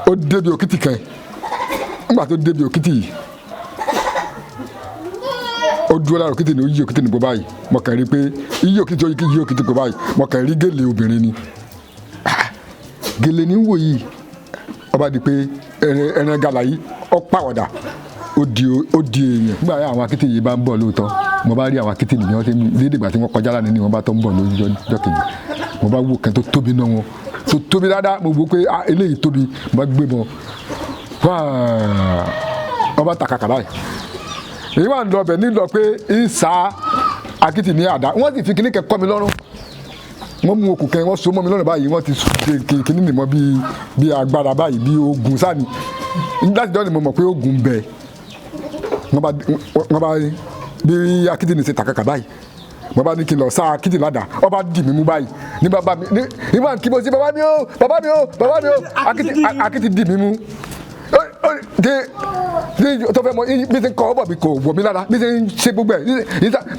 Ó débi òkìtì kan. Nígbà tó débi òkìtì yìí, ó dúró lára òkìtì ní, ó yí òkìtì ní bó báyìí. Mo kàn rí pé yí òkìtì, ó yí òkìtì bó báyìí, mo kàn rí gèlè obìnrin ni. Ah, gèlè ní wò yìí. Ó bá di pé ẹran gàlà yìí, ó pàwọ̀dà, ó di èèyàn. Nígbà yà àwọn akéte yìí bá ń bọ̀ lóòótọ́, mo bá rí àwọn akéte nìyẹn, wọ́n ti dédé ìgbà tí wọ́n kọjá lánàá ni wọ́n bá tó ń bọ̀ lójọ́ ọjọ́ kejì. Mo bá wo kan tó tóbi náà, wọn tó tóbi dáadáa. Mo wò pé, ah, eléyìí tóbi. Mo bá gbé bọ̀ wáá, wọ́n bá tàkàkà báyìí. Èyí wà ń lọ bẹ̀ nílọ pé ń sa akitì ní àdá. Wọ́n sì fi kíní kẹ́ kọ́ mi lọ́rùn. Wọ́n mú okùn kẹ́, wọ́n so mọ́ mi lọ́rùn báyìí. Wọ́n ti ṣe kíní nìmọ̀ bíi agbára báyìí, bíi ogun sáni. Láti dọ́ ni mo mọ̀ pé ogun ń bẹ. Wọ́n bá bí akitì ní ṣe tàkàkà báyìí, wọ́n bá ní kí n lọ sá akitì ládàá. Wọ́n bá dì mí mú báyìí ní bàbá mi ní ìwà kí mo sí, "Bàbá mi o, bàbá mi o, bàbá mi o." Akitì, akitì dì mí mú. Tí tó fẹ́ mọ bí ti ń kọ́ ọ́ bọ̀ mi kò wọ̀ mí lára, bí ti ń ṣe gbogbo ẹ̀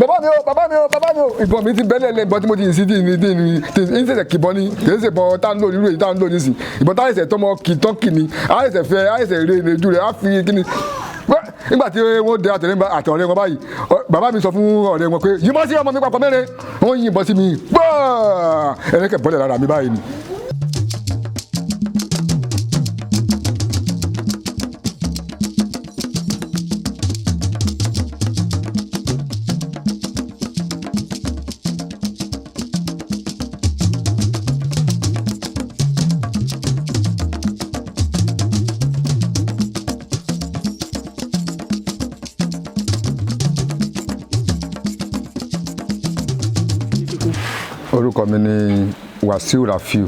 "Bàbá mi o, bàbá mi o, bàbá mi o." Ìbọn mi ti bẹ́lẹ̀ lẹ́, ìbọn tí mo ti yìn sí tí ń ṣẹ̀ṣẹ̀ kìbọn ni. Kì í ṣe ìbọn tá ń lò nírú èyí tá ń lò nísìn. Ìbọn tá ẹ̀sẹ̀ tọmọ kì tán kì ni, á ẹ̀sẹ̀ fẹ́, á ẹ̀sẹ̀ rè é ju rẹ̀, á fi kíni. Nígbà tí wọ́n dé àtẹ̀lé àtọ̀rẹ́ wọn báyìí, bàbá mi sọ fún ọ̀rẹ́ wọn pé yìnbọn sí ọmọ mi papọ̀ mẹ́rin. Wọ́n yìnbọn sí mi gbọ́ọ̀, ẹ̀rẹ́kẹ̀ bọ́lẹ̀ lára mi báyìí ni. Orúkọ mi ni Wàsíù Rafiu.